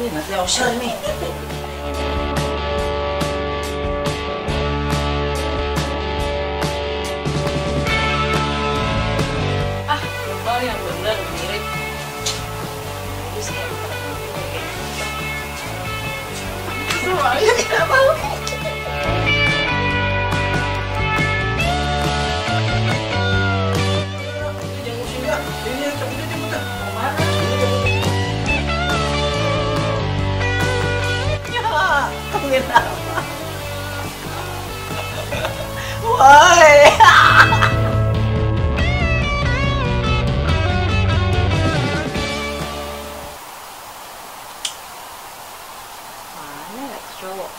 ini nanti Oscar ini. Ah, lembal yang bener mirip. Soalnya tidak mau. Ngomongin apa? Woi. Mana ya cowok?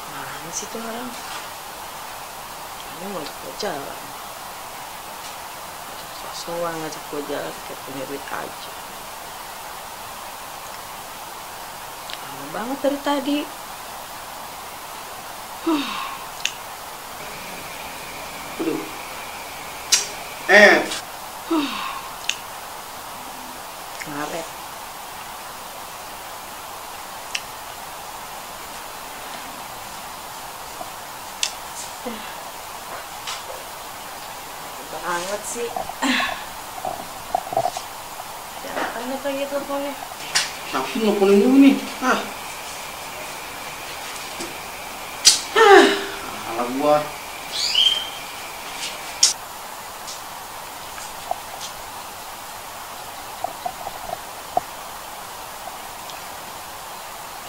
Mana sih tuh orang? Ini mau gue jalan. Soal ngajak gue jalan kayak punya duit aja. Lama banget dari tadi. Aduh. Ngaret. Banget sih. Jangan lagi teleponnya. Siapa sih nelfonin gue nih? Alah gua.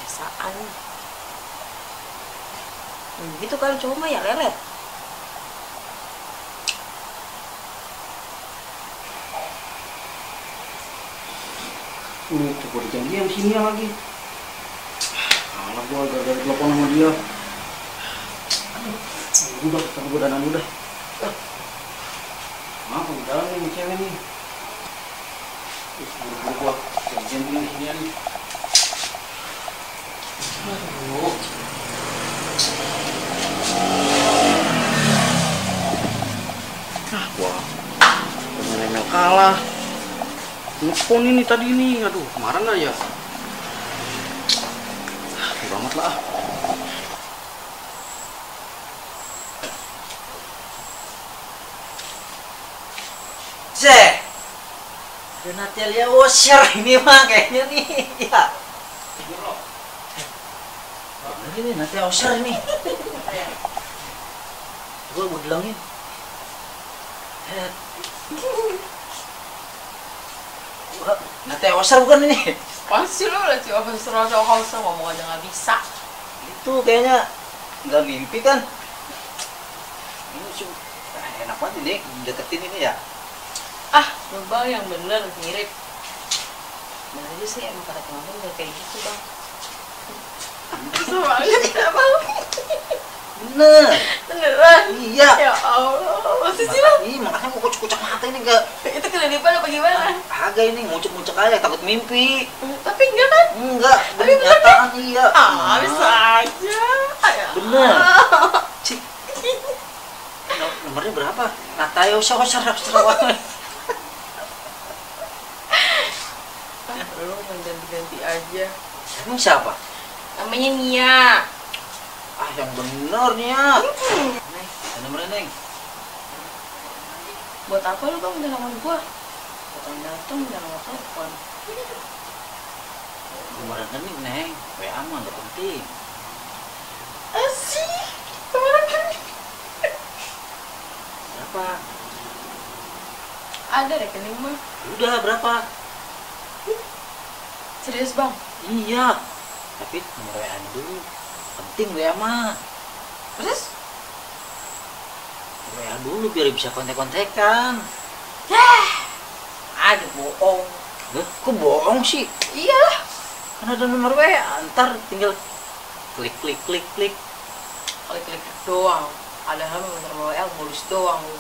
Biasaan. Gitu kalau cowok mah ya lelet. Tuh gua janjian sini lagi. Alah gua gara-gara telepon sama dia. Udah, kita gua dandan udah. Maaf, udah nih sama cewek nih. Buru-buru gua janjian dulu sini nih. Aduh. Gua pengen kalah. Nelfon ini tadi nih, aduh, marah nggak ya? Udah amat lah. Ada Natalia Oscar ini mah kayaknya nih, ya. Ini Natalia Oscar ini. Gue bilangin. Natalia Oscar bukan ini? Pasti lo lah sih, apa serasa ngomong aja nggak bisa. Itu kayaknya nggak mimpi kan? Ini cuma enak banget ini deketin ini ya. Ah, lembal yang bener mirip. Bener aja sih emang kata teman udah kayak gitu bang. Soalnya tidak mau. Bener. Beneran? Iya. Ya Allah, masih sih bang? Iya, makanya mau kucuk-kucuk mata ini enggak. Itu kelilipan apa gimana? Agak ini ngucuk-ngucuk aja, takut mimpi. Tapi enggak kan? Enggak, bener nyataan iya. Bisa aja. Bener. Cik. Nomornya berapa? Natalia Oscar Sarawak. Lu ganti-ganti aja. Emang siapa? Namanya Nia. Yang bener Nia. Neng, nomornya Neng. Buat apa lu bang minta nomor gua? Datang minta nomor telepon. Nomornya nih Neng, WA mah nggak penting. Asik, kemana kan? Berapa? Ada rekening mah. Udah berapa? Serius bang? Iya. Tapi nomor WA dulu. Penting WA mah. Terus? WA dulu biar bisa kontek-kontekan. Ada bohong. Loh, kok bohong sih? Iyalah. Kan ada nomor WA, ntar tinggal klik klik klik klik. Klik-klik doang. Padahal nomor WA mulus doang lu.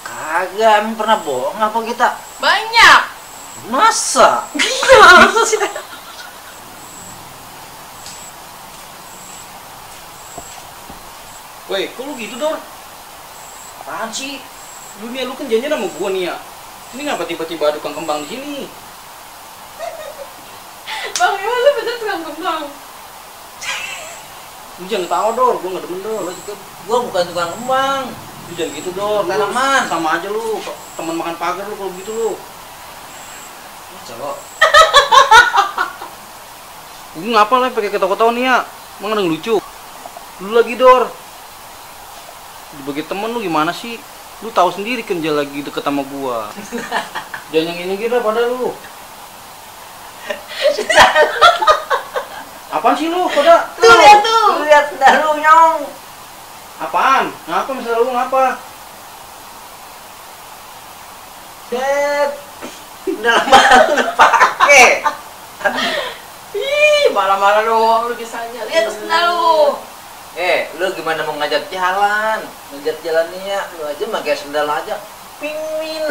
Kagak, emang pernah bohong apa kita? Banyak. Masa? Iya. Woi, kok lu gitu, Dor? Apaan sih? Dunia lu kan janjian sama gua nih ya. Ini ngapa tiba-tiba ada tukang kembang di sini? Bang, emang lu bener tukang kembang? Lu jangan tahu Dor, gua nggak demen Dor. Gua bukan tukang kembang. Lu jangan gitu Dor. Tanaman. Sama aja lu, teman makan pagar lu kalau gitu lu. Cowok. Lu ngapa lah pakai ketawa-ketawa nih ya? Emang ada yang lucu? Lu lagi Dor. Sebagai temen lu gimana sih? Lu tahu sendiri kan dia lagi deket sama gua. Jangan yang ini kira pada lu. Apaan sih lu pada? Tuh, lihat tuh. Lu lihat sendal lu, Nyong. Apaan? Ngapa masalah lu ngapa? Set. Udah lama lu pakai. Ih, marah-marah doang lu bisanya. Lihat tuh sendal lu. Lu gimana mau ngajak jalan? Ngajak jalannya, lu aja pakai sendal aja. Pingmin.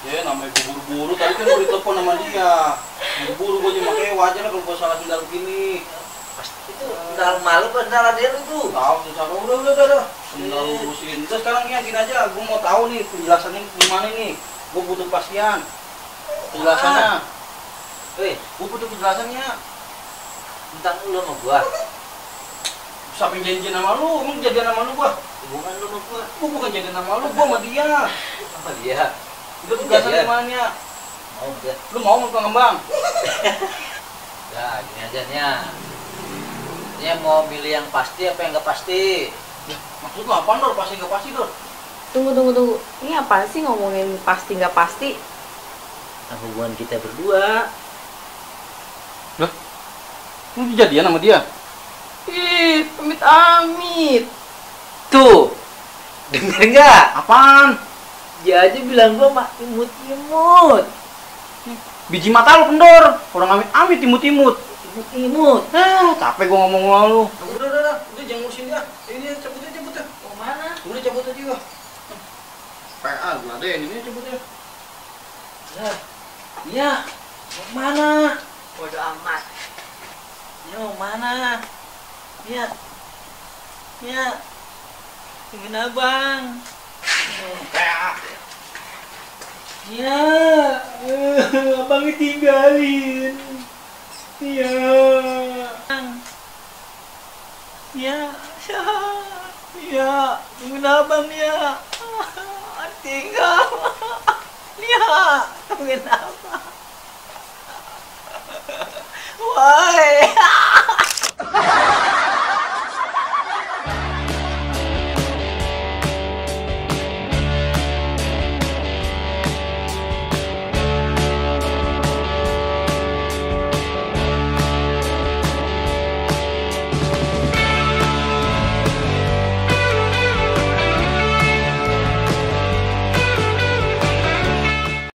Ya namanya gua buru-buru, tadi kan gua ditelepon sama dia. Buru-buru gua cuma kayak wajar lah kalau gua salah sendal begini. Itu sendal malu apa sendal adek lu tuh? Tahu udah. Sendal urusin. Terus sekarang ya gini aja, gua mau tahu nih penjelasannya gimana nih. Gua butuh kepastian. Penjelasannya. Gua butuh penjelasannya. Tentang lu sama gua. Siapa yang janjian sama lu? Emang jadian sama lu gua? Hubungan lu sama gua. Gua bukan jadian sama lu, gua sama dia. Sama dia. Itu tugasnya gimana? Mau dia. Lu mau tukang kembang? Ya, gini aja nya. Dia mau milih yang pasti apa yang nggak pasti? Maksud lu apaan Dor? Pasti nggak pasti Dor? Tunggu. Ini apaan sih ngomongin pasti nggak pasti? Hubungan kita berdua. Loh? Lu jadian sama dia? Ih, amit-amit. Tuh, denger nggak? Apaan? Dia aja bilang gua mah imut-imut. Biji mata lu kendor. Orang amit-amit imut-imut. Imut-imut. Capek gua ngomong sama lu. Udah, Jangan ngurusin dia. Ini cabut aja. Mau mana? Udah cabut aja gua. PA gua ada ini cabut aja. Ya, mau mana? Bodo amat. Ya mau mana? Ya, tungguin abang. PA. Ya, abang ditinggalin. Ya, tungguin abang ya. Tinggal. Ya, tungguin abang. Why?